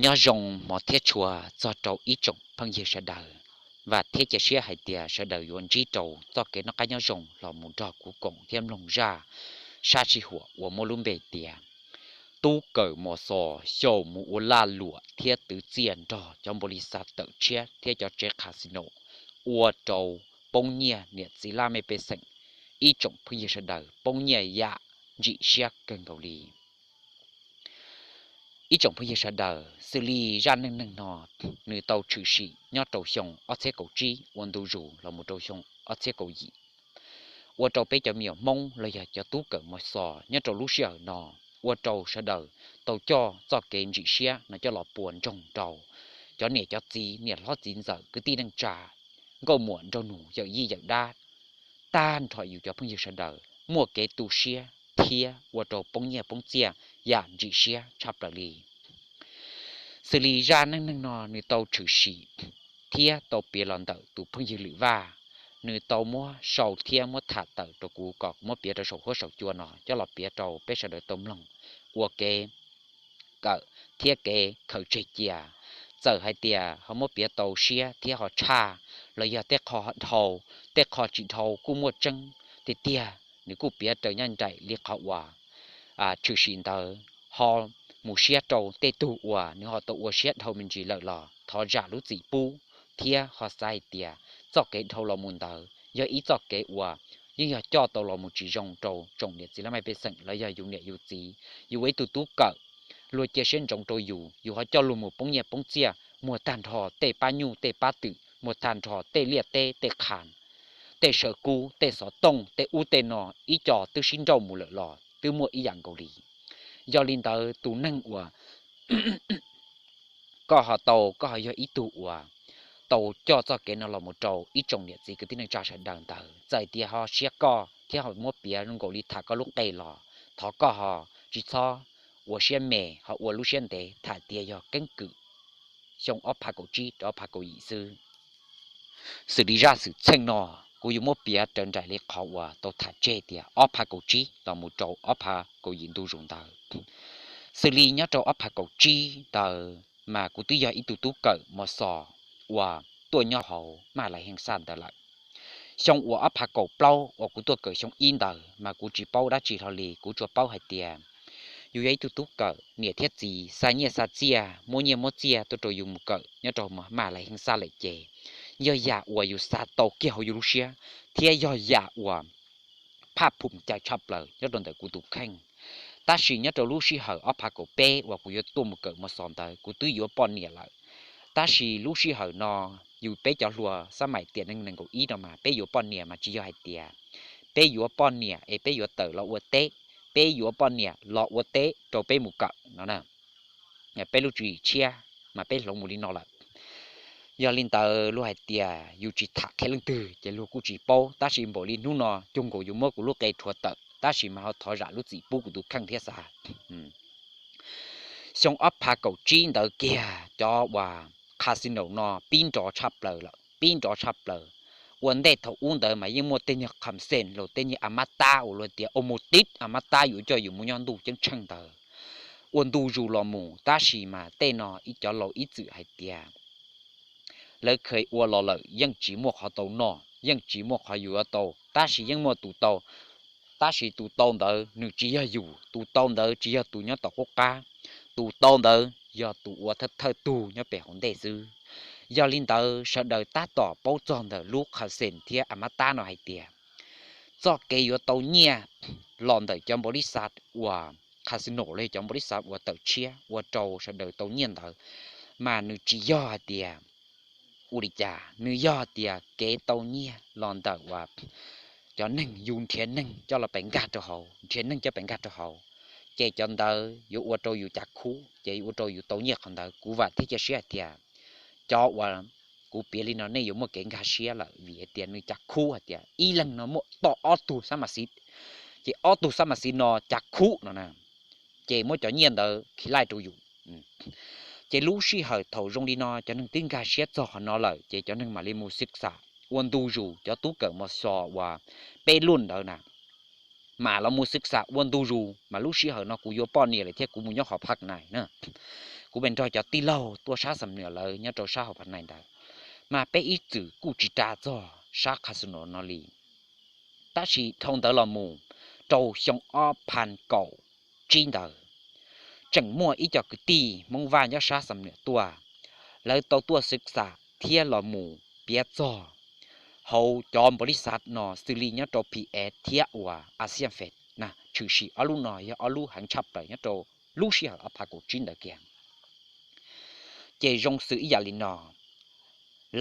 Nyob zoo hmo thiab tshua txog rau ib tsoom phooj ywg sawv daws, vam thiab cia siab hais tias sawv daws yuav ntsib rau txoj kev noj qab nyob zoo los mus nrog kuv koom thiab mloog zaj sab sij huam uas muaj lub npe tias Tub Kawm Mos Xos xyaum mus ua lag luam thiab twv txiaj nrog cov npaum li xa tawm tshiab thiab cov tsev casino ua rau poob nyiaj niam txiv laj mej pej xeem, ib tsoom phooj ywg sawv daws poob nyiaj yam ntsim siab kawg nkaus li. Ib tsoom phooj ywg sawv daws, xws li zaj neej neeg no, nws tau tshwm sim nyob rau xyoo ob txhiab kaum tsib ua ntu zus los mus rau xyoo ob txhiab kaum yim, ua rau peb cov me nyuam Hmoob los yog cov tub kawm Mos Xos nyob rau lub sij hawm no, ua rau sawv daws tau coj txoj kev ntsim siab no coj los puas ntsoog rau cov niam cov txiv, niam hlob txiv ntxawm, kwv tij neej tsa, nkauj muam nraug nus, yawm yij yawm dab, tag nrho yus cov phooj ywg sawv daws muaj kev tu siab thiab ua rau poob nyiaj poob txiaj yam ntsim siab tshaj plaws li. Xws li zaj neej neeg no nws tau tshwm sim thiab tau piav los ntawm tus phooj ywg Lwm Vaj, nws tau muab sau thiab muab tham tawm rau kuv kom kuv muab piav rau saum huab saum cua no coj los piav rau peb sawv daws tau mloog ua kev kawm thiab kev khaws tseg cia. Txawm hais tias ho muab piav tau siab thiab ho tshaj, los yog tej qho dhau, tej qho tsis dhau kuj muaj tseeb tiag tiag, nws kuj piav raws nyob nraim li qhov uas tshwm sim ntawd ho mus siab rau tej tug uas nws ho tau ua siab dhau me ntsis lawm los thov zam lub txim pub, thiab ho xav hais tias txoj kev dhau los mus ntawd yog ib txoj kev uas yeej yog coj tau los mus tsis zoo rau tsoom niam txiv laj mej pej xeem los yog yus niam yus txiv, yus ua ib tug tub kawm, luag cia siab ntsoov rau yus, yus ho coj luag mus poob nyiaj poob txiaj, muag tag nrho tej pab nyuj tej pab twm, muag tag nrho tej liaj teb tej qha, tej saw kub tej xov tooj tej ub tej no, ib co twb sib nrauj mus lawm los twb muaj ib yam nkaus li. Yog li ntawd tus neeg uas koj ho tau, koj ho yog ib tug uas tau coj txoj kev no los mus rau ib tsoom niam txiv kwv tij neej tsa sawv daws ntawd, txawm tias ho siab koj thiab ho muab piav zoo nkaus li tham koj lub qe los thov koj ho tsis txhob ua siab me, ho ua lub siab ntev, tham tias yog keeb kwm xyoo ob phav kaum tsib rau ob phav kaum yim xwb. Xws li zaj xwm txheej no kuv yuav muab piav raws nraim li qhov uas tau tham tseg tias ob phav kaum tsib los mus rau ob phav kaum yim ntu zus ntawd. Xws li nyob rau ob phav kaum tsib ntawd mas kuv twb yog ib tug tub kawm Mos Xos uas tuaj nyob hauv Maj Lais Heej Xaj ntawd lawm. Xyoo uas ob phav kaum plaub uas kuv tuaj kawm xyoo ib ntawd mas kuv tsis paub dab tsi hlo li, kuv tsuas paub hais tias yus yog ib tug tub kawm, niam thiab txiv xa nyiaj xa txiaj, muab nyiaj muab txiaj tuaj rau yus mus kawm nyob rau Maj Lais Heej Xaj lawm ces yog yam uas yus xa tau kiag hauv yus lub siab, thiab yog yam uas phaj phum cai tshaj plaws nyob rau ntawm kuv tus kheej. Tab sis nyob rau lub sij hawm ob phav kaum peb uas kuv yuav tuaj mus kawm Mos Xos ntawd kuv twb yuav poj niam lawm. Tab sis lub sij hawm no yus peb cov hluas xab maim tiam nees nkaum ib no mas peb yuav poj niam mas tsis yog hais tias peb yuav poj niam es peb yuav tawm los ua teb, peb yuav poj niam los ua teb rau peb mus kawm no na. Peb lub tswv yim tshiab mas peb hloov mus li no lawm. Yog li ntawd luag hais tias yus tsis tham qhia leej twg ces luag kuj tsis paub, tab sis npaum li hnub no cuag nkaus yuav muab kuv lub qe rhuav tawm, tab sis mas ho thov zam lub txim pub kuv tus kheej thiab xav. Xyoo ob phav kaum tsib ntawd kiag cov uas casino no pib nrov tshaj plaws lawm, pib nrov tshaj plaws. Ua ntej thaum ub ntawd mas yeej muaj tej niag qham xees los tej niag a mab tab uas luag tias o mus tib a mab tab yuav coj yus mus nyob ntuj ceeb tsheej ntawd ua ntu zus los mus, tab sis mas tej no ib cov laus ib txwm hais tias lawv kheev ua los lawm yeej tsis muaj qhov tau noj, yeej tsis muaj qhov yuav tau, tab sis yeej muaj tus tau. Tab sis tus tau ntawd nws tsis yog yus, tus tau ntawd tsis yog tus nyob tom qub qab, tus tau ntawd yog tus ua thawj thawj tug nyob pem hauv ntej xwb. Yog li ntawd sawv daws tab tom paub txog ntawm lub qham xees thiab a mab tab no hais tias txoj kev yuav tau nyiaj los ntawm cov npaum li xav uas casino los cov npaum li xav uas tawm tshiab ua rau sawv daws tau nyiaj ntawd, mas nws tsis yog hais tias ua li cas, nws yog tias kev tau nyiaj los ntawm uas cov neeg yus nrhiav neeg coj los pes nkag rau hauv, nrhiav neeg coj pes nkag rau hauv, ces cov ntawd yuav ua rau yus cav khub, ces yuav ua rau yus tau nyiaj qhov ntawd. Kuv vam thiab cia siab hais tias cov uas kuv piav li no nej yuav muaj kev nkag siab lawm, vim hais tias nws cav khub hais tias ib leeg no muaj toj ob tug xab mas xiv, ces ob tug xab mas xiv no cav khub no na, ces muab cov nyiaj ntawd khi laij rau yus. Ces lub sij hawm thaum zoo li no cov neeg twb nkag siab txog qhov no lawm ces cov neeg mam li mus xwb xam ua ntu zus cov tub kawm Mos Xos uas peb luj ntawd na, Mas los mus xwv xam ua ntu zus mas lub sij hawm no kuv yuav poj niam lawm thiab kuv mus nyob hauv Phaj Nais na. Kuv pes nrog cov tij laug tuaj sab Xam Nuam lawv nyob rau sab hauv Phaj Nais ntawd, mas peb ib txwm kuj tsis ras txog sab Qha Xus Nuam no li. Tab sis dhau ntawd los mus rau xyoo ob phav kaum tsib ntawd, tseem muaj ib co kwv tij Hmoob Vaj nyob sab Xam Nuam tuaj, lawv tau tuaj xwv xam thiab los mus piav txog hauv cov npaus lis xav no xws li nyob rau P S thiab uas Asian Fed na, tshwm sim ob lub no yog ob lub heev tshaj plaws nyob rau lub sij hawm ob phav kaum tsib ntawd kiag. Ces zoo xws ib yam li no,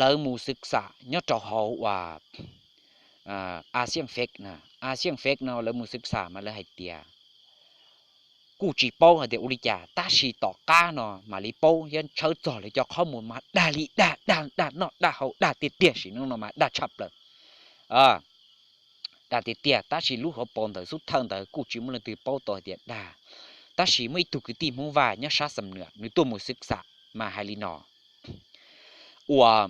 lawv mus xwv xam nyob rau hauv uas Asian Fed na, Asian Fed no lawv mus xwv xam mas lawv hais tias kuj tsis paub hais tias ua li cas tab sis tom qab no mam li paub thiab tshawb txog lawv cov qhov muag mas dag li dag, dag dag noj dag haus dag tiag tiag, sim neej no mas dag tshaj plaws, dag tiag tiag. Tab sis lub hauv paus ntawd xub thawj ntawd kuj tsis muaj leej twg paub tau hais tias dag. Tab sis muaj ib tug kwv tij Hmoob Vaj nyob sab Xam Nuam nws tuaj mus xwv xam mas hais li no, uas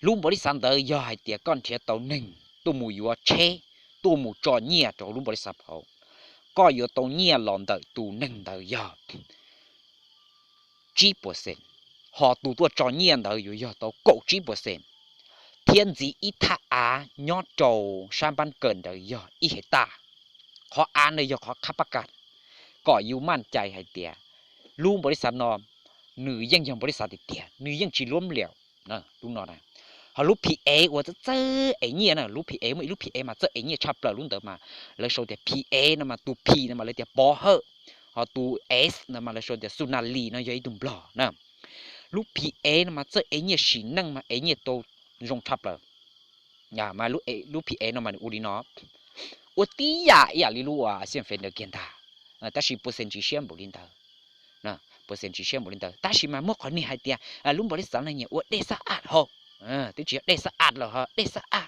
lub npaus lis xav ntawd yog hais tias koj nrhiav tau neeg tuaj mus yuav tsheb, tuaj mus tso nyiaj rau lub npaus lis xav hauv, koj yuav tau nyiaj los ntawm tus neeg ntawd yog tsib percent, ho tus tuaj tso nyiaj ntawd yuav yog tau kaum tsib percent, thiab ntxiv ib thaj av nyob rau sab npab kaws ntawd yog ib hais taj. Qhov av ntawd yog qhov qhab pab kas, kom yus maj cai hais tias lub npaus lis xav no nws yeej yog npaus lis xav tiag tiag, nws yeej tsis luab liam lub no. Ho lub P A uas txawj txawj ev nyiaj na, lub P A muaj ib lub P A mas txawj ev nyiaj tshaj plaws lub ntawd mas lawv sau tias P A no mas tus P no mas lawv tias Pov Hawj, ho tus S no mas lawv sau tias Xu Na Lis no yog ib tug Nplog na. Lub P A no mas txawj ev nyiaj sim neej mas ev nyiaj tau zoo tshaj plaws. Mas lub P A no mas nws ua li no, ua tib yam ib yam li lub uas Asian Fed ntawd kiag ntag, tab sis percent tsis siab npaum li ntawd, percent tsis siab npaum li ntawd. Tab sis mas muaj qhov niag hais tias lub npaus lis xav no nyiam ua dej xab aj hauv, twb tsis yog dej xab aj los ho dej xab aj.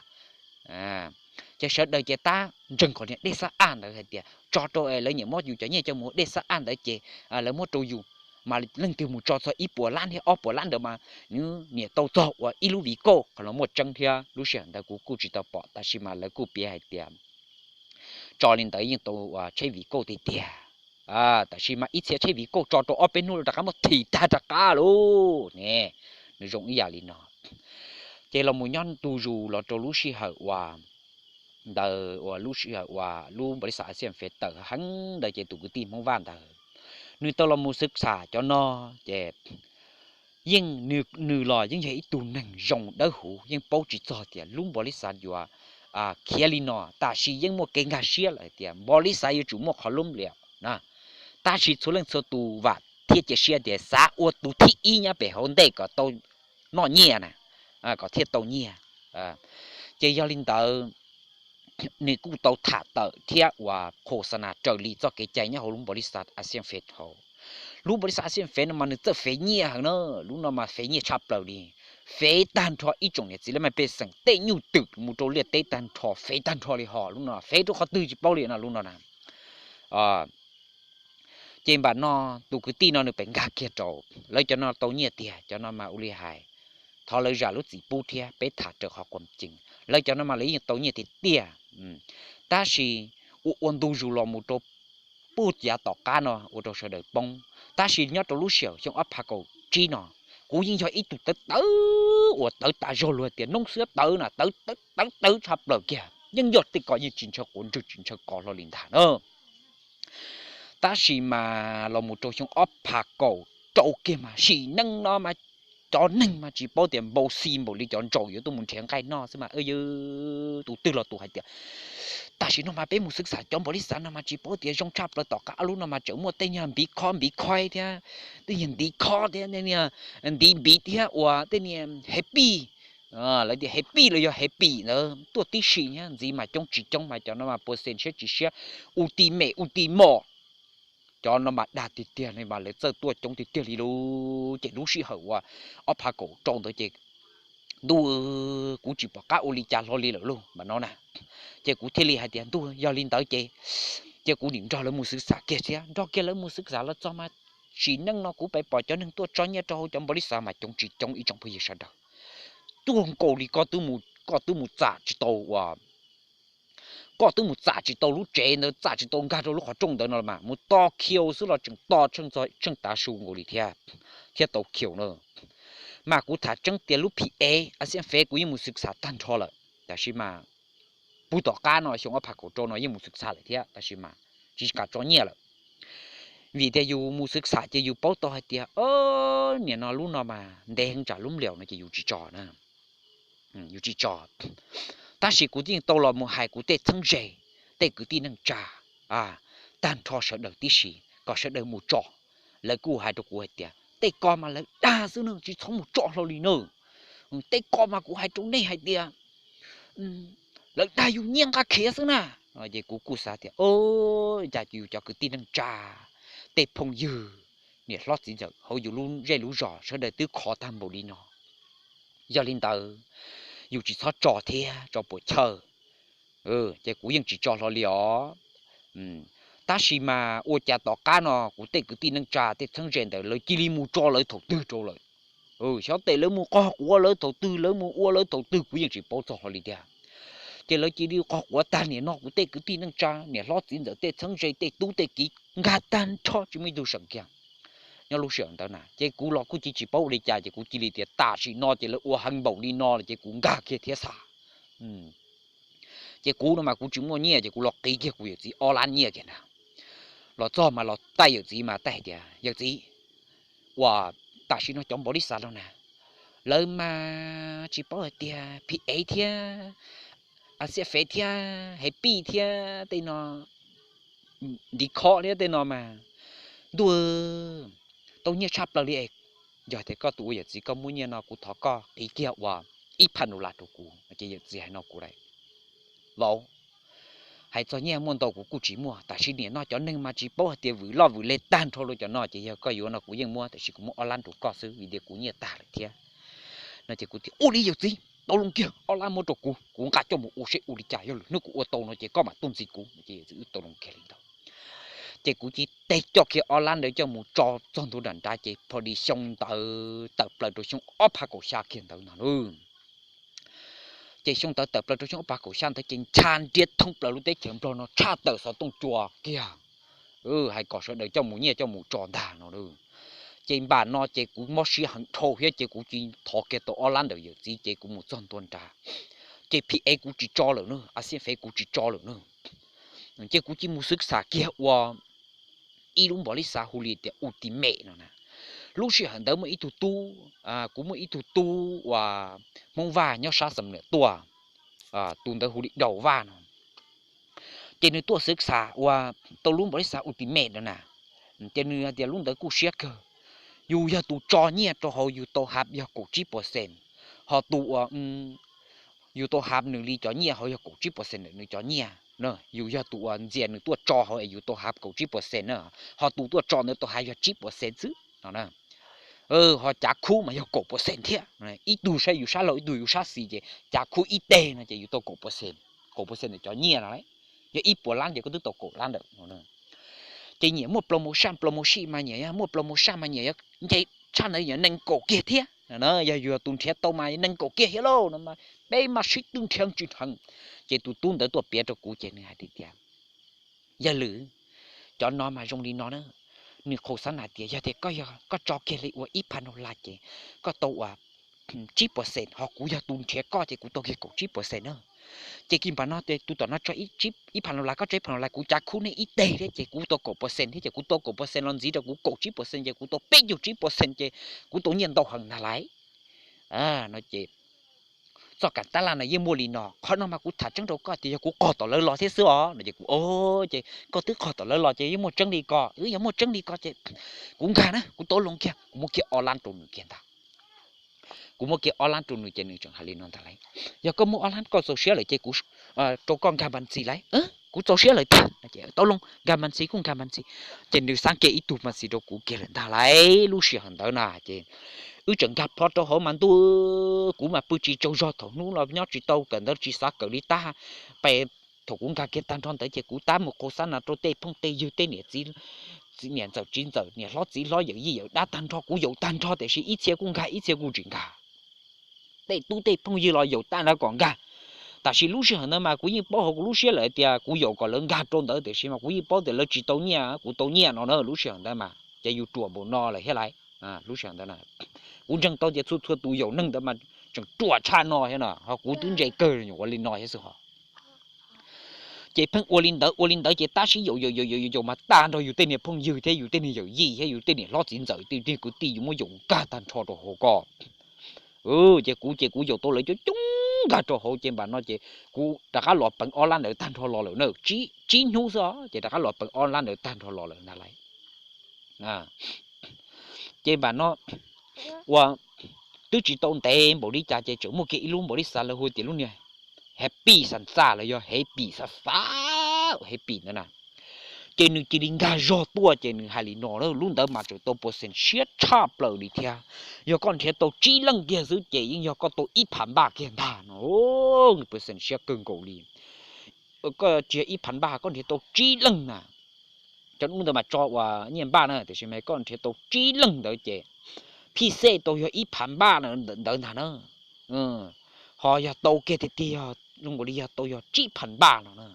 Ces sawv daws ces tab ntseeg qhov niag dej xab aj ntawd hais tias tso rau, lawv nyiam muab yus cov nyiaj coj mus ua dej xab aj ntawd ces lawv muab rau yus, mas leej twg mus tso txog ib puas lab thiab ob puas lab ntawd mas nws niam tau txog ua ib lub viv kauj. Qhov no muaj tseeb thiab, lub sij hawm ntawd kuv kuj tsis tau pom tab sis mas lawv kuj piav hais tias tso li ntawd yeej tau ua tsheb viv kauj tiag tiag. Tab sis mas ib txhia tsheb viv kauj tso rau ob peb hnub rov qab muab thim tag rov qab lauj ne. Nws zoo ib yam li no. Ces los mus nyob ntu zus los rau lub sij hawm uas ntawd uas lub sij hawm uas lub npaus lis xav Asian Fed tawm heev ntawd ces tus kwv tij Hmoob Vaj ntawd nws tau los mus xwv xam cov no, ces yeej nws los yeej yog ib tug neeg zoo dawb huv, yeej paub tsis txog tias lub npaus lis xav yuav khiav li no, tab sis yeej muaj kev nkag siab lawm hais tias npaus lis xav yuav tsum muaj qhov lub liam na. Tab sis txhua leej txhua tus vam thiab cia siab tias xav ua tus thib ib nyob pem hauv ntej kom tau noj nyiaj na, kom thiaj tau nyiaj. Ces yog li ntawd, nws kuj tau tham tawm thiab uas qhos xa nas raws li txoj kev cai nyob hauv lub npaus lis xav Asian Fed hauv. Lub npaus lis xav Asian Fed no mas nws txawj fev nyiaj heev na, lub no mas fev nyiaj tshaj plaws li. Fev tag nrho ib tsoom niam txiv laj mej pej xeem tej nyuj twm mus rau liaj teb tag nrho, fev tag nrho li ho lub no fev rau qhov twg tsis paub li no lub no na. Ces npam no tus kwv tij no nws pem nkag kiag rau, lawv cov no tau nyiaj tiag, cov no mas ua li hais, thov lawv zam lub txim pub thiab peb tham raws qhov quam cees, lawv cov no mas lawv yeej tau nyiaj tiag tiag. Tab sis ua ua ntu zus los mus rau puag yav tom qab no ua rau sawv daws poob, tab sis nyob rau lub sij hawm xyoo ob phav kaum tsib no, kuv yeej yog ib tug tawv tawv uas tawv tas zog luag tias noob xwab tawv na, tawv tawv tawv tshaj plaws kiag, yeej yog tej ko yeej tsis ntshaw quav ntswg tsis ntshaw kov hlo li ntag na. Tab sis mas los mus rau xyoo ob phav kaum rau kiag mas sim neej no mas cov neeg mas tsis paub tias npau xi npaum li cov ntsaum yuav tuaj mus nrhiav nqaij noj xwb mas tus twg los tus hais tias tam sim no mas peb mus xwv xam cov npaus lis xav no mas tsis paub tias zoo tshaj plaws, tom qab ob lub no mas tseem muaj tej niag npiv khob npiv khoib thiab tej niag ntiv khob thiab tej niag ntiv npiv thiab uas tej niag hev pij, lawv tias hev pij los yog hev pim ntawd tuaj tib si thiab, ntxiv mas coob tsis coob mas cov no mas puas xees siab tsis siab, ultimate ultimate, cov no mas dag tiag tiag li mas lawv txawj tuaj coob tiag tiag li lub. Ces lub sij hawm uas ob phav kaum rau ntawd ces ntuj, kuv tsis pom qab ua li cas hlo li lawm lauj npam no na. Ces kuv thiaj li hais tias ntuj yog li ntawd ces, ces kuv nim nrog lawv mus xwv xam kiag thiab. Nrog kiag lawv mus xwv xam los txog mas sim neej no kuv pem pom cov neeg tuaj tso nyiaj rau hauv cov npaus lis xav mas coob tsis coob ib tsoom phooj ywg sawv daws, tuaj nkaus li koj twb mus txam tsis tau uas Koj twb mus txam tsis tau lub tsev ntawd, txam tsis tau nkag rau lub qhov rooj ntawd no los mas mus tos khiu xwb los tseem tos tsheej tav su nkaus li thiab, thiab tau khiu na. Mas kuv tham tseeb tias lub phi ev a xiab fev kuv yeej mus xwm xam tag nrho lawm, tab sis mas pug tom qab no xyoo ob phav kaum rau no yeej mus xwm xam lawm thiab, tab sis mas tsis kam tso nyiaj lawm. Vim tias yus mus xwm xam ces yus paub tau hais tias, o, niam no lub no mas ntev heev tsam lub mliaus no ces yus tsis tso na, yus tsis tso. Tab sis kuv yeej tau los mus hais kuv tej txheeb ze, tej kwv tij neej tsa, tag nrho sawv daws tib si, kom sawv daws mus tso. Lawv kuj hais rau kuv hais tias tej ko mas lawv dag xwb na, tsis txhob mus tso hlo li na. Tej ko mas kuv hais rau nej hais tias lawv dag yus nyiaj nqa khiav xwb na. Ces kuv kuj xav tias, o, cas yus cov kwv tij neej tsa, tej phooj ywg, niam hlob txiv ntxawm hauv yus lub zej lub zos sawv daws twb khov tag npaum li no, yog li ntawd yus tsis txhob tso thiab tso puas chawj. Ces kuv yeej tsis tso hlo li os. Tab sis mas ua cas tom qab no kuv tej kwv tij neej tsa tej txheeb ze ntawd lawv cia li mus tso lawv thaum twg rau lawm. Xyov tes lawv mus qog quav lawv thaum twg, lawv mus ua lawv thaum twg kuv yeej tsis paub txog hlo li tiag. Ces lawv cia li qog quav tag niam no kuv tej kwv tij neej tsa, niam hlob txiv ntxawm tej txheeb ze tej tub tej kiv nkag tag nrho tsis muaj ib tug seem kiag. Nyob lub sij hawm ntawd na ces kuv los kuj cia tsis paub ua li cas ces kuv cia li tias tam sim no ces lawv ua heev npaum li no lawm ces kuv nkag kiag thiab xav. Ces kuv no mas kuv tsis muaj nyiaj ces kuv los qiv kiag kuv yawm txiv ob lab nyiaj kiag ntag. Los txog mas los taij yawm txiv mas taij hais tias, yawm txiv, uas tam sim no cov npaum li xav no na, lawv mas tsis paub hais tias phi ev thiab, a xiab fev thiab, hev pij thiab tej no, ntiv khob thiab tej no mas, ntuj, tau nyiaj tshaj plaws li. Yog tias koj tus ua yawm txiv koj muaj nyiaj no kuv thov koj qiv kiag ua ib phav dollar rau kuv. Ces yawm txiv hais no kuv lawm, vauv, hais txog nyiaj muaj ntau kuv kuj tsis muaj, tam sim niam no cov neeg mas tsis paub hais tias vwm loj vwm le tag nrho li cov no ces yog koj yuav no kuv yeej muab, tab sis kuv muab ob lab rau koj xwb vim tias kuv nyiaj tag lawm thiab. No ces kuv tias ua li yawm txiv, tau loo kiag ob lab muab rau kuv, kuv nqa coj mus ua seb ua li cas, yog lwm hnub kuv ua tau no ces koj mam tuaj ntxiv kuv. Ces yawm txiv wb tau loo kiag li ntawd. Ces kuv cia li teg coj kiag ob lab ntawd coj mus tso txog ntua nram nrad ces pho di xyoo ntawd tawm plaws rau xyoo ob phav kaum xya kiag ntawd no lauj. Ces xyoo ntawd tawm plaws rau xyoo ob phav kaum xya ntawd ces ncha nriab thoob plaws lub teb chaws Nplog no tshaj tawm xov tooj cua kiag, hais kom sawv daws coj mus nyiaj coj mus tso ntag no lauj. Ces npam no ces kuv mob siab heev dhau thiab ces kuv cia li thov kiag tau ob lab ntawm yawm txiv ces kuv mus txog ntua nrad. Ces phi ev kuv tsis tso lawm na, a xiab fev kuv tsis tso lawm na. Ces kuv cia li mus xwb xam kiag ua ib lub npaum li xav hu li tias Ultimate no na. Lub sij hawm ntawd muaj ib tug tub, kuv muaj ib tug tub uas Hmoob Vaj nyob sab Xam Nuam tuaj, tus ntawd hu li Daus Vaj no. Ces nws tuaj xwb xam ua tau lub npaum li xav Ultimate no na. Ces nws hais tias lub ntawd kuj siab kawg. Yus yog tus tso nyiaj rau hauv yus tau hav yog kaum tsib puas xees, ho tus uas yus tau hav nws li cov nyiaj hauv yog kaum tsib puas xees ntawm nws cov nyiaj. Yus yog tus uas ntxias nws tuaj tso hauv es yus tau hav kaum tsib puas xees na, ho tus tuaj tso ntawd tau hav yog tsib puas xees xwb no. Ho cav khub mas yog kaum puas xees thiab. Ib tug saib yus sab laug ib tug yus sab xis ces cav khub ib teg no ces yus tau kaum puas xees, kaum puas xees ntawm cov nyiaj no lauj. Yog ib puas lab ces koj twb tau kaum lab ntawm. Ces nyiam muaj promotion, promotion mas nyiam, yog muaj promotion mas nyiam nce tshaj ntawd yog nees nkaum kiag thiab. Yog yus tus nrhiav tau mas nees nkaum kiag thiab lauj no, peb mas sib tw nrhiav tsis dheev. Ces tus tub ntawd tuaj piav rau kuv ces nws hais tias, yawg Lwm, cov no mas zoo li no na, nws qhau xab nas tias yog tias koj tso kiag li ua ib phav no las ces koj tau ua tsib puas xees, ho kuv yog tus nrhiav koj ces kuv tau kiag kaum tsib puas xees na. Ces kis npam no ces tus tom no tso ib phav no las, koj tso ib phav no las, kuv cav khub nej ib teg thiab ces kuv tau kaum puas xees thiab ces kuv tau kaum puas xees los ntxiv rau kuv kaum tsib puas xees ces kuv tau peb caug tsib puas xees ces kuv tau nyiaj ntau heev ntag lauj. No ces txoj kam tab laj no yeej muaj li no, qhov no mas kuv tham tseeb rau koj tias yog kuv qog tom lawv los thiab xwb os no ces kuv, o, ces koj twb qog tom lawv los ces yeej muaj tseeb li ko, wb yog muaj tseeb li ko ces kuv nkag na, kuv tau loo kiag, kuv muab kiag ob lab rau nws kiag ntag. Kuv muab kiag ob lab rau nws ces nws tseem hais li no ntag lauj, yog koj muaj ob lab koj txaus siab lawm ces kuv rau koj nkag npas ntxis lauj. Kuv txaus siab lawm tiag, tau loo nkag npas ntxis kuj nkag npas ntxis. Ces nws xab kiag ib tug npas ntxis rau kuv kiag lawm ntag lauj. Lub sij hawm ntawd na ces wb tseem nkag plho rau hauv mas ntuj, kuv mas pw tsis tsaug zog thaum hnub los nyob tsis tau kawm ntawv tsis xav kawm li tab. Pes thaum kuv nkag kiag tag nrho ntawd ces kuv tab mus qhau xab nas rau tej phooj tej ywg tej niam txiv, niam ntxawm txiv ntxawm niam hlob txiv hlob yawm yij yawm dab tag nrho kuv yaum tag nrho tiam sis ib txhia kuj nkag ib txhia kuj tsis nkag. Tej tub tej phooj ywg los yaum tag nrho kom nkag, Tab sis lub sij hawm ntawd mas kuv yeej paub hauv kuv lub siab lawm tias kuv yaum kom lawv nkag rau ntawd, tiam sis mas kuv yeej paub tias lawv tsis tau nyiaj, kuv tau nyiaj no na. Lub sij hawm ntawd mas ces yus ruam npaum no lawm thiab lauj. Lub sij hawm ntawd na, kuv ntseeg tau tias txhua txhua tus yaum neeg ntawd mas tseem ruam tshaj no thiab no, ho kuv twb ntse kawg ua li no thiab xwb ho. Ces pheej ua li ntawd ua li ntawd ces tab sis yaum yaum yaum yaum yaum mas tag nrho yus tej niag phooj ywg thiab yus tej niag yawm yij thiab yus tej niam hlob txiv ntxawm tej kwv tij yus muab yaum nkag tag nrho rau hauv ko. Ces kuv ces kuv yaum tau lawv coob coob nkag rau hauv ces npam no ces kuv rov qab los peev ob lab ntawd tag nrho los lawm na. Tsib hnub xwb os ces rov qab los peev ob lab ntawd tag nrho los lawm ntag lauj. Ces npam no uas twb tsis tau ntev npaum li cas ces tseem muaj kiag ib lub npaum li xav lawv hu tias lub niag Happy Xas Xas los yog Happy Xas Xas, Happy ntawd na. Ces nws cia li nkag zog tuaj ces nws hais li no, lub ntawd mas tseem tau percent siab tshaj plaws li thiab. Yog koj nrhiav tau tsib leej kiag xwb ces yeej yog koj tau ib phav npaj kiag ntag no. Nws percent siab kawg nkaus li. Koj tsis yog ib phav npaj, koj nrhiav tau tsib leej na. Cov hnub ntawd mas tso uas nyiaj npaj na, tiam sis mas koj nrhiav tau tsib leej ntawd ces phij xej tau yog ib phav npaj ntawd ntag na. Ho yog tau kiag tiag tiag zoo nkaus li yog tau yog tsib phav npaj no na.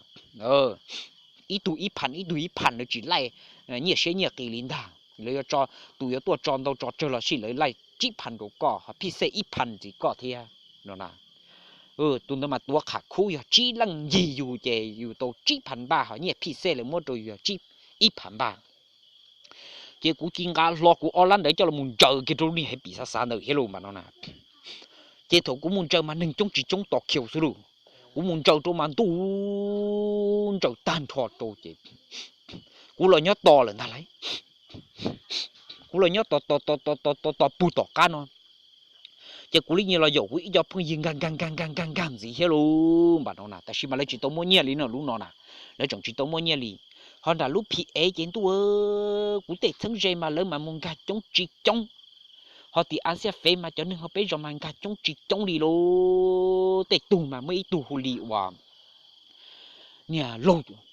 Ib tug ib phav ib tug ib phav, lawv tsis laij nyiaj siab nyiaj qis li ntag. Lawv yuav tso, tus yuav tuaj tso ntau tso tsawg los sis lawv laij tsib phav rau koj, ho phij xej ib phav ntxiv koj thiab no na. Tus ntawd mas tuav qham khub yog tsib leej ncig yus ces yus tau tsib phav npaj, ho nyiaj phij xej lawv muab rau yus yog ib phav npaj. Ces kuv cia li nqa hlo kuv ob lab ntawd coj los mus ntsaws kiag rau lub niag Happy Xas Xas ntawd thiab lauj npam no na. Ces thaum kuv mus ntsaws mas neeg coob tsis coob tos khiu xwb lauj. Kuv mus ntsaws rau mas ntuj, ntsaws tag nrho rau ces kuv los nyob tos lawm ntag lauj. Kuv los nyob tos tos tos tos tos tos pug tom qab no. Ces kuv li nyias los yaum kuv ib co phooj ywg nkag nkag nkag nkag nkag nkag ntxiv thiab lauj npam no na, tab sis mas lawv tsis tau muaj nyiaj li no lub no na. Lawv tseem tsis tau muaj nyiaj li. Ho nram lub P A ces ntuj, kuv tej txheeb ze mas lawv mas mus nkag coob tsis coob. Ho tim Asia Fej mas cov neeg hauv peb zos mas nkag coob tsis coob li lauj. Tej tug mas muaj ib tug hu li uas niag,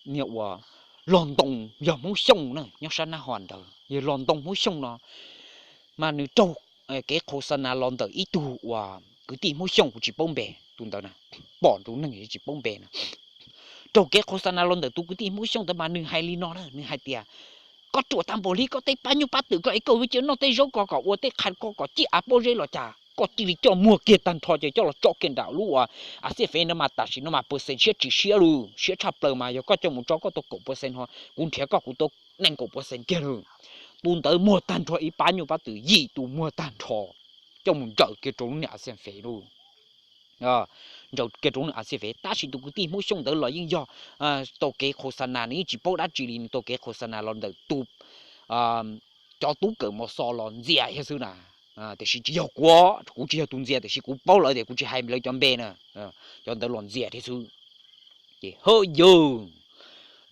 niag uas Los Ntoo, yog Hmoob Xyooj na, nyob sab Nab Ho ntawd, yog Los Ntoo Hmoob Xyooj no, mas nws raug kev qhau xa nas los ntawm ib tug uas kwv tij Hmoob Xyooj, kuv tsis paub npe tus ntawd na, pom nrau neeg tsis paub npe na. Raug kev qhau xa nas los ntawm tus kwv tij Hmoob Xyooj ntawd mas nws hais li no na, nws hais tias, koj ruam tag npaum li koj tej pab nyuj pab twm ko es koj cia noj tej zaub ko kom ua tej qha ko kom cib av pob zeb los cas koj cia li coj muag kiag tag nrho ces coj los tso kiag nram lub uas Asia Fej no mas tam sim no mas percent siab tsis siab lauj, siab tshaj plaws mas yog koj coj mus tso koj tau kaum percent ho kuv nrhiav koj kuv tau nees nkaum percent kiag lauj. Tus ntawd muag tag nrho ib pab nyuj pab twm, yim tus muag tag nrho, coj mus ntsaws kiag rau lub niag Asia Fej lauj. Ntsaws kiag rau lub niag Asia Fej, tab sis tus kwv tij Hmoob Xyooj ntawd los yeej yog tau kev qhau xa nas, nws yeej tsis paub dab tsi li, nws tau kev qhau xa nas los ntawm tus cov tub kawm mos xos los ntxias thiab xwb na. Tiam sis tsis yog kuv, kuv tsis yog tus ntxias, tiam sis kuv paub lawv tias kuv tsis hais lawv cov npe na, cov ntawd los ntxias thiab xwb. Ces hawb yawg,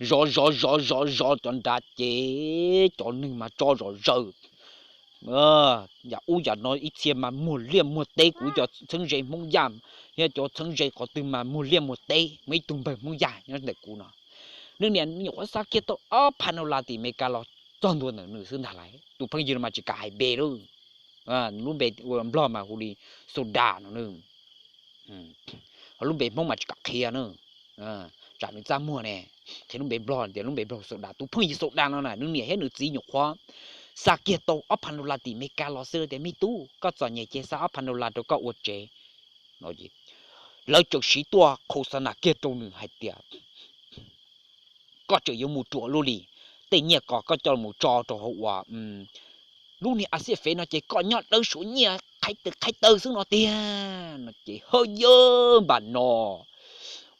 zov zov zov zov zov cov nrad ces cov neeg mas tso zom zaws. Yam ub yam no ib txhia mas muag liaj muag teb, kuv cov txheeb ze Hmoob Yaj thiab cov txheeb ze qhov twg mas muag liaj muag teb, muaj ib tug npawg Hmoob Yaj nyob ntawm kuv no. Nws niam nyuam qhuav xa kiag tau ob phav dollar tim Amelikas los txog ntua ntawm nws xwb ntag lauj. Tus phooj ywg no mas tsis kam hais npe lauj. Lub npe ua Nplog mas hu li Soda no na. Ho lub npe Hmoob mas tsis kam qhia na, tsam nws txaj muag ne. Qhia lub npe Nplog tias lub npe Nplog Soda. Tus phooj ywg Soda no na, nws niam thiab nws txiv nyuam qhuav xa kiag tau ob phav dollar tim Amelikas los xwb tias, me tub, koj txom nyem ces xa ob phav dollar rau koj ua tsev. Lawv tseem siv tuaj qhau xa nas kiag rau nws hais tias, koj tseem yuav mus ruam luaj li, tej nyiaj ko koj coj mus tso rau hauv uas lub niag Asia Fej no ces koj nyob dawb suav nyiaj qhaiv taw qhaiv taw xwb no tiag no ces hawb yawg npam no.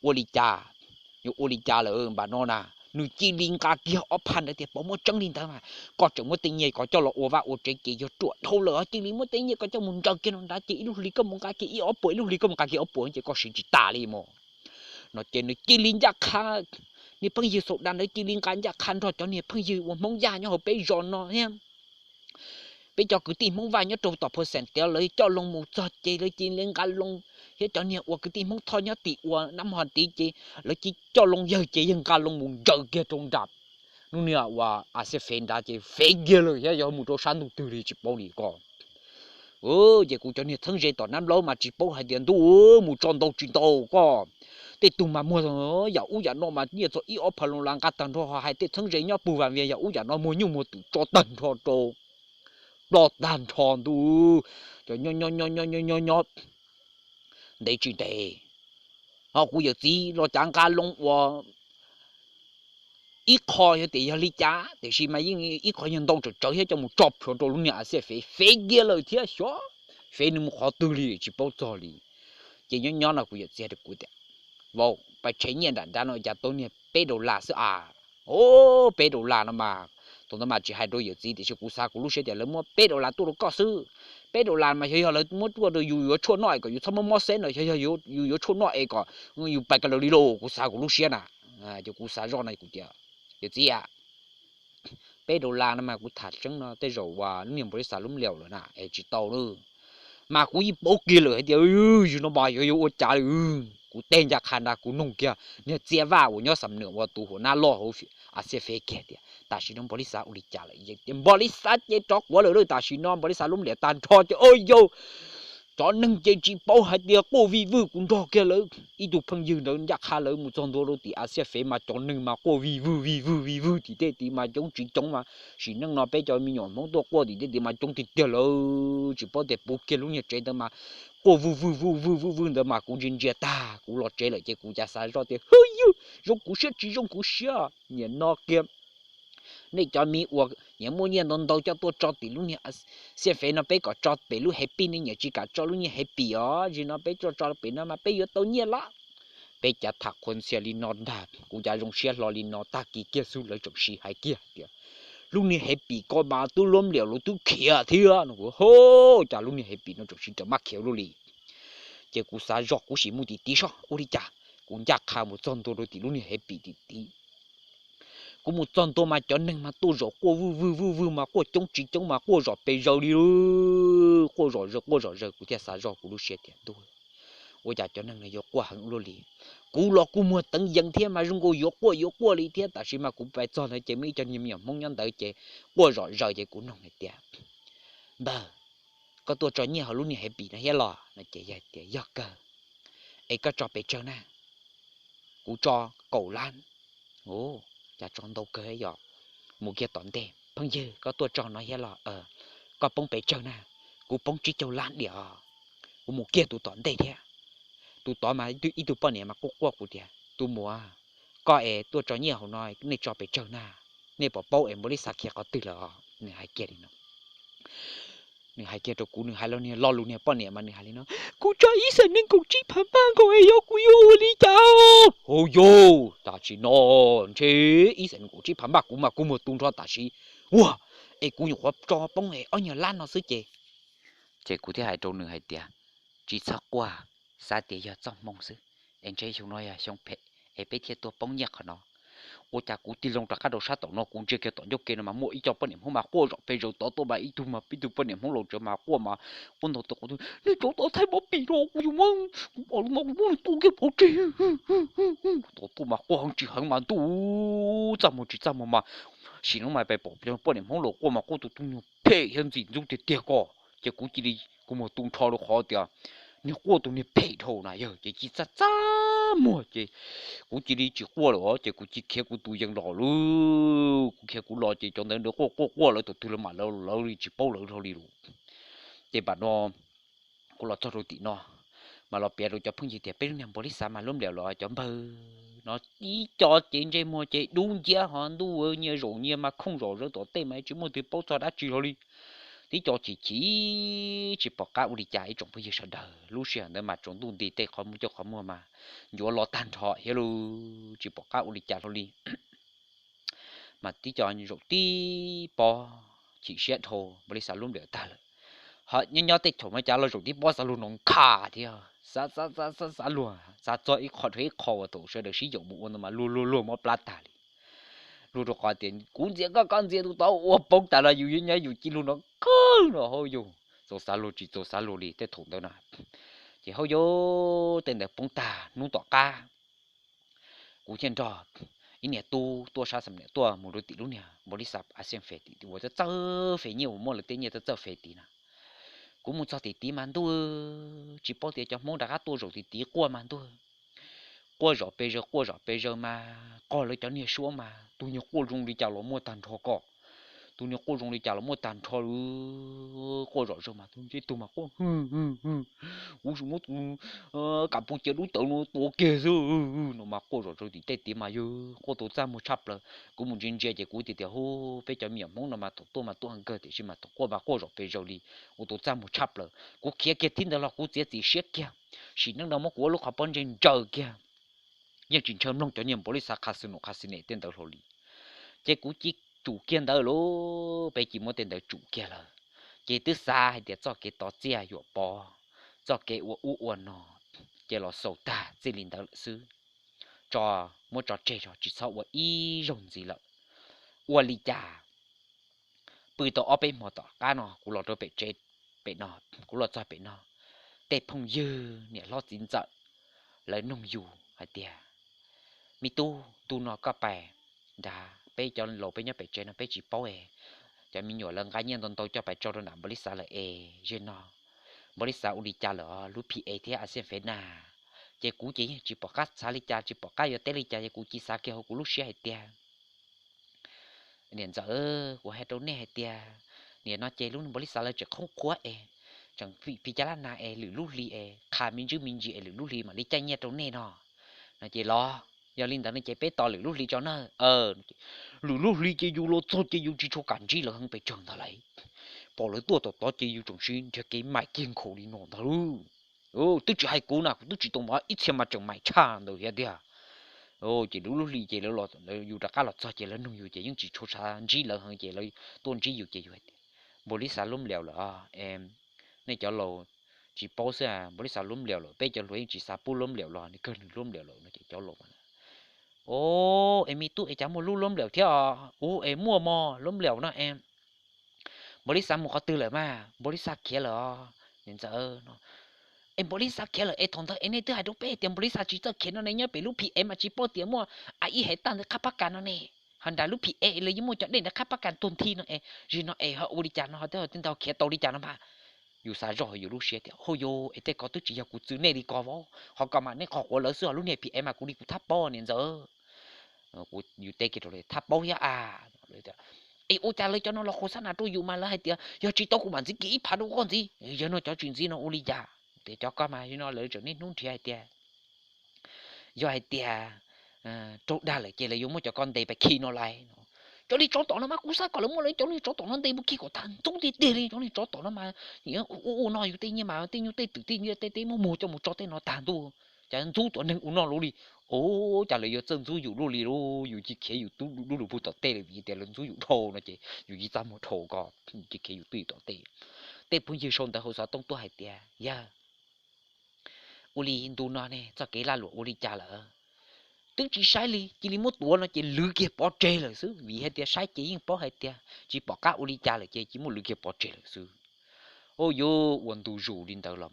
Ua li cas, yuav ua li cas lawm npam no na, nws cia li nqa kiag ob phav ntawd tias, pov muab tseeb li ntawd mas koj tseem muab tej nyiaj ko coj los ua vaj ua tsev ces yog ruam dhau lawm, cia li muab tej nyiaj ko coj mus ntsaws kiag no nrad ces ib lub hli koj mus nqa kiag ib ob puas, ib lub hli koj mus nqa kiag ob puas ces koj siv tsis tas li mos. No ces nws cia li ncaj qha, niag phooj ywg Soda ntawd cia li nqa ncaj qha nrog cov niag phooj ywg uas Hmoob Yaj nyob hauv peb zos no thiab peb cov kwv tij Hmoob Vaj nyob rau tom Phu Xeem tias lawv coj loo mus txog ces lawv cia li nqa loo, thiab cov niag uas kwv tij Hmoob Thoj nyob tim uas Nab Ho tid ces lawv cia coj loo yawg ces yawg nqa loo mus ntsaws kiag rau nram lub niag uas Asia Fej nrad ces fev kiag lawm thiab yog mus rau sab ntuj twg li tsis paub li ko. Ces kuv cov niag txheeb ze tom Nab Laub mas tsis paub hais tias ntuj mus tso ntau tsis ntau koj. Tej tug mas muag yam ub yam no mas nyiaj txog ib ob phav loo las nqa tag nrho, ho hais tej txheeb ze nyob puag Vam Vias yam ub yam no muag nyuj muag twm tso tag nrho rau, ploj tag nrho ntu. Cov nyob nyob nyob nyob nyob nyob ntev tsis ntev, ho kuv yawm txiv los cav nqa loo uas ib qho yog tias yog li cas tiam sis mas yeej ib qho yog ntau tsawm tsawv thiab coj mus tso plhuav rau lub niag a xiaj fev, fev kiag lawm thiab xyov fev nws mus qhov twg li tsis paub txog li. Ces nyob nyob no kuv yawm txiv hais rau kuv tias, vauv, pais tshem nyiaj nram nrad no cas tau niag peb dollar xwb a. O, peb dollar no mas, thaum ntawd mas tsis hais rau yawm txiv tiam sis kuv xav kuv lub siab tias lawv muab peb dollar tuaj rau koj xwb. Peb dollar mas xyov yog lawv muab tuaj rau yus yuav tshuaj noj es kom yus txhob mob mob xeb no, xyov yog yus yuav tshuaj noj es kom yus pais ko lawm li lauj, kuv xav kuv lub siab na. Ces kuv xav zoj no kuv tias, yawm txiv a, peb dollar no mas kuv tham tseeb no tej zaum uas lub niag npaum li xav lub mliaus lawm na es tsis tau na. Mas kuv yeej paub kiag lawm hais tias yus no mas yuav yuav ua cas li. Kuv tej ncaj qha nrag kuv noog kiag niag Txiaj Vaj uas nyob Xam Nuam ua tus huam nab loj hauv a xiaj fev kiag tias tam sim no npaum li xav ua li cas lawm. Npaum li xav ces rov quav lawm lauj, tam sim no npaum li xav lub mliaus tag nrho ces o yau, cov neeg ces tsis paub hais tias quaj vij vwj. Kuv nrog kiag lawv ib tug phooj ywg ntawd ncaj qha lawv mus txog ntua rau tim a xiaj fev mas cov neeg mas quaj vij vwj vij vwj vij vwj tim tej tid mas coob tsis coob mas sim neej no peb cov me nyuam Hmoob tuaj quaj tim tej tid mas coob tiag tiag lawm. Tsis paub tias puv kiag lub niag tsev ntawd mas quaj vwj vwj vwj vwj vwj vwj ntawd mas kuv ntsia ntsia tag kuv los tsev lawm ces kuv cas xav zoj tias hwj yug zoo kuv siab tsis zoo kuv siab. Niam no kiag nej cov me uas nyiam muaj nyiaj ntau ntau coj tuaj tso tim lub niag xiaj fev no peb kom tso pem lub hev pij, nej nyiam tsis kam tso lub niag hev pim os, zim no peb tso tso pem no mas peb yuav tau nyiaj lawm. Peb cav tham qhuav ntxhias li no ntag, kuv cav zoo siab hlo li no tag kis kiag xwb lawv tseem sib hais kiag tias lub niag hev pim ko mas twb lub mliaus los twb khiav thiab no. Kuv ho, cas lub niag hev pim no tseem sib raws maj khiav luaj li. Ces kuv xav zoj kuv sim mus tim tid soj ua li cas. Kuv ncaj qha mus txog ntua rau tim lub niag hev pim tim tid. Kuv mus txog ntua mas cov neeg mas tuaj zom quaj vwj vwj vwj vwj mas quaj coob tsis coob mas quaj zom pes zaws li, quaj zom zaws quaj zom zaws. Kuv thiaj xav zoj kuv lub siab tias ntuj, ua cas cov neeg no yuav quaj heev ua luaj li. Kuv los kuj muag teev yees thiab mas zoo nkaus yuav quaj yuav quaj li thiab. Tam sim mas kuv pais txog ntawd ces muaj ib co niag me nyuam Hmoob nyob ntawd ces quaj zom zaws ces kuv noog hais tias, npawg, koj tuaj tso nyiaj hauv lub niag hev pim no thiab los no? Ces yog tias yog kawg. Es koj tso pes tsawg na? Kuv tso kaum lab. Cas tso ntau kawg yom. Mus kiag tom ntej, phooj ywg, koj tuaj tso no thiab los? Koj poob pes tsawg na? Kuv poob tsib caug lab diam os. Kuv mus kiag tus tom ntej thiab. Tus tod mas ib tug poj niam mas quaj quaj kuv tias, tus muam, koj es tuaj tso nyiaj hauv no nej tso pes tsawg na? Nej puas paub es npaum li xav khiav qhov twg lawm os? Nws hais kiag li no. Nws hais kiag rau kuv, nws hais los niag lo lus niag poj niam mas nws hais li no, kuv tso ib xees nees nkaum tsib phav npaj nkaus es yog kuv yuav ua li cas? Hauv yus tam sim no ntshe ib xees nees nkaum tsib phav npaj kuv mas kuv muag tu nrho tam sim. Ua, es kuv nyuam qhuav tso poob es ob nyuag lab no xwb ces. Ces kuv thiaj hais rau nws hais tias, tsis txhob quaj, xav tias yog txoj hmoo xwb, es ntshe xyoo no yog xyoo phem es peb thiaj tuaj poob nyiaj qhov no. Ua cas kuv tig loo rov qab rau sab tom no kuv ntsia kiag tom ncauj ke no mas muaj ib co poj niam Hmoob mas quaj zom pes zaws tod tuaj mas ib tug mas ib tug poj niam Hmoob laus tsev mas quaj mas quaj ntau tod quaj, nej cov tod thaij pov pim rau kuv yus mas, kuv pom no kuv muab nws tua kiag pov tseg. Tod tuaj mas quaj heev tsis heev mas ntuj, txaj muag tsis txaj muag mas, sim no mas pom poj niam Hmoob laus quaj mas quaj tus tub nyuag phem thiab ntxim ntxub tiag tiag ko. Ces kuv cia li kuv muag tu nrho rau qhov tias niag quaj tus niag phem dhau na yog ces cia txaj txaj muag ces kuv cia li tsis quaj lawm ces kuv cia khiav kuv tus yees los lawm. Kuv khiav kuv los ces cov ntawd ntawd quaj quaj quaj lawv tus twg lawv mam lawv li tsis paub lawv dhau li lawm. Ces npam no kuv los txog rau tim no mas los piav rau cov phooj ywg tias peb lub niag npaum li xav mas lub mliam los cov npawg no ib co ces ntsej muag ces dub nciab ho ntuj, nyias zaum nyias mas khooj zom zaws tom tej mas tsis muaj twg paub txog dab tsi hlo li. Tib co chim chim tsis pom qab ua li cas ib tsoom phooj ywg sawv daws. Lub sij hawm ntawd mas tsaus ntuj nti tej qhov muag coj qhov muag mas ncuav los tag nrho thiab lawm tsis pom qab ua li cas hlo li. Mas tib co zaum tib pob chim siab dhau npaum li xav lub npliam tag lawm. Ho nyob nyob tej thaum no cas los zaum tib pob xav luag no nkhas thiab xav xav xav xav xav luag xav txog ib qho dhau ib qho uas thaum sawv daws sib yaum mus ua ntawd mas luag luag luag mob plab tag li. Luag rau qhov tias kuv ntxias koj koj ntxias tus tod ua poob tas los yus yuav nyob yus cia luag no kawg no hauj yus txaus xav luag tsis txaus xav luag li tej thaum ntawd na. Ces hauj yus tej ntawd poob tag hnub tom qab kuv thiaj nrog ib niam tub tuaj sab xam niam tuaj mus rau tim lub niag npaum li xav a xiaj fes tim uas txawj txawj fes nyiaj uas muaj lawv tej nyiaj txawj txawj fes tid na. Kuv mus txog tim tid mas ntuj, tsis paub tias cov Hmoob rov qab tuaj zaum tim tid quaj mas ntuj. Quaj zom pes zaws quaj zom pes zaws mas qog lawv cov niag suab mas tus niag quaj zoo li cas los muaj tag nrho ko. Tus niag quaj zoo li cas los muaj tag nrho li. Quaj zom zaws mas tus ntsej tug mas quaj, kuv sim muab tus kam pus cia dub tawv no tua kiag xwb no mas quaj zom zaws tim tej tiav mas yog quaj tau txaj muag tshaj plaws. Kuv mus ntsia ntsia ces kuv tias tias hu, peb cov me nyuam Hmoob no mas thaum tuaj mas tuaj kawg tiam sis mas thaum quaj mas quaj zom pes zaws li, ua tau txaj muag tshaj plaws. Kuv khiav kiag thib ntawd los kuv txiav txim siab kiag, sim neej no muab kuv ua lub qhov pob ntseg ntsaws kiag. Yeej tsis ntshaw mloog cov niag npaum li xav qha xwm num qha xwm nem tej ntawd hlo li. Ces kuv cia li tsum kiag ntawd lauj, peb cia li muab tej ntawd tsum kiag lawm. Ces twb xav hais tias txoj kev tos txiaj yuam pov, txoj kev ua ub ua no, ces los xaus tag txij li ntawd lawm xwb. Tso, muab tso tseg tso tsis txhob ua ib zaug ntxiv lawm. Ua li cas pw tau ob peb hmo tom qab no kuv los rau pem tsev, pem no, kuv los txog pem no, tej phooj ywg niam hlob txiv ntxawm lawv noog yus hais tias, me tub, ntu no koj pais nrad, peb cov laus peb nyob pem tsev no peb tsis paub es, cov me nyuam lawv nqa nyiaj ntau ntau coj pais tso rau nram npaum li xav lawm es zej no npaum li xav ua li cas lawm lub P A thiab a xiaj fev na. Ces kuv ces yeej tsis pom qab xav li cas tsis pom qab yuav teb li cas ces kuv cia li xav kiag hauv kuv lub siab hais tias, niam ntxawm, kuv hais rau nej hais tias, niam no ces lub npaum li xav lawv tseem qhoob qhuab es, tseem phim caj lab nas es lwm lub hli es qha me ntsis me ntsis es lwm lub hli mam li caij nyiaj rau nej no. No ces los, yog li ntawd no ces peb tos lwm lub hli tso na. Lwm lub hli ces yus los txog ces yus tsis tshua kam ntsib lawv heev pes tsawg ntag lauj. Pom lawv tuaj tom tod ces yus tseem sib nrhiav kev maim kiag nkhaus li no ntag lauj. Twb tsis hais kuv na kuv twb tsis tau mov ib txhia mas tseem maim tshaj ntawd thiab tiag. Ces lub lub hli ces yus rov qab los txog ces lawv noog yus ces yeej tsis tshua xav ntsib lawv heev ces lawv tuaj ntsib yus ces yus hais tias, npaum li xav lub npliaus lawm, nej cov laus tsis paub xwb, npaum li xav lub npliaus lawm peb cov hluas yeej tsis xav pub lub npliaus los nws kawg nws lub npliaus lawm no ces cov laus, o, es me tub es cas muaj lub lub npliaus thiab os? Ub, es muaj mog lub npliaus no es npaum li xav mus qhov twg lawm mas? Npaum li xav khiav lawm os niam ntxawm no. Es npaum li xav khiav lawm es thaum ntawd es nej twb hais rau peb hais tias npaum li xav tsis txawj khiav no ne, nyob pem lub P A mas tsis paub tias muaj a ib hev tag ntawd qhab pab kas no ne, ho nram lub P A lawv yeej muaj cov dej ntawd qhab pab kas tuag nthi no es zim no es ho ua li cas no ho tej ntawd khiav tau li cas no mas. Yus xav zoj hauv yus lub siab tias, hauj yus es tej ko twb tsis yog kuv txwv nej li ko vauv, ho ko mas nej qhov quav lawv xwb ho lub niag P A mas kuv li kuv thab paub niam ntxawm. Yus teb kiag rau lawv, thab paub thiab a. Es ua cas lawv cov no los qhuas xab nas rau yus mas lawv hais tias yog tsis tau kuv mam ntxiv kiag ib phav rau koj ntxiv, yog no cov tsis ntxiv no ua li cas? Tias cov ko mas no lawv tseem niaj hnub nrhiav hais tias yog hais tias raug dag lawm ces lawv yuav muab cov ko ntes pais khi no lais. Cov niag tsov tom no mas kuv xav kom lawv muab lawv cov niag tsov tom no ntes mus khi kom tag ntxub tiag tiag li, cov niag tsov tom no mas ua ua no yus tej nyiaj mas tej nyuj tej twm tej nyiaj tej teb muab muag coj mus tso tej no tag ntuj, cas ntxub cov neeg ua no luaj li. Ua cas lawv yuav txawj ntxub yus luaj li lauj, yus cia li khiav yus tub dub lug pug tom tej lawm vim tias lawv ntxub yus dhau no ces yus cia li txaj muag dhau ko, cia li khiav yus tub tom tej. Tej phooj ywg sau ntawv hauv xov tooj tuaj hais tias yawg, ua li ntu no ne txoj kev lag luam ua li cas lawm? Twb tsis saib li cia li muab tuav no ces lwv kiag pov tseg lawm xwb, vim hais tias saib ces yeej paub hais tias tsis pom qab ua li cas lawm ces cia li muab lwv kiag pov tseg lawm xwb. Ua yuav ua ntu zus li ntawd los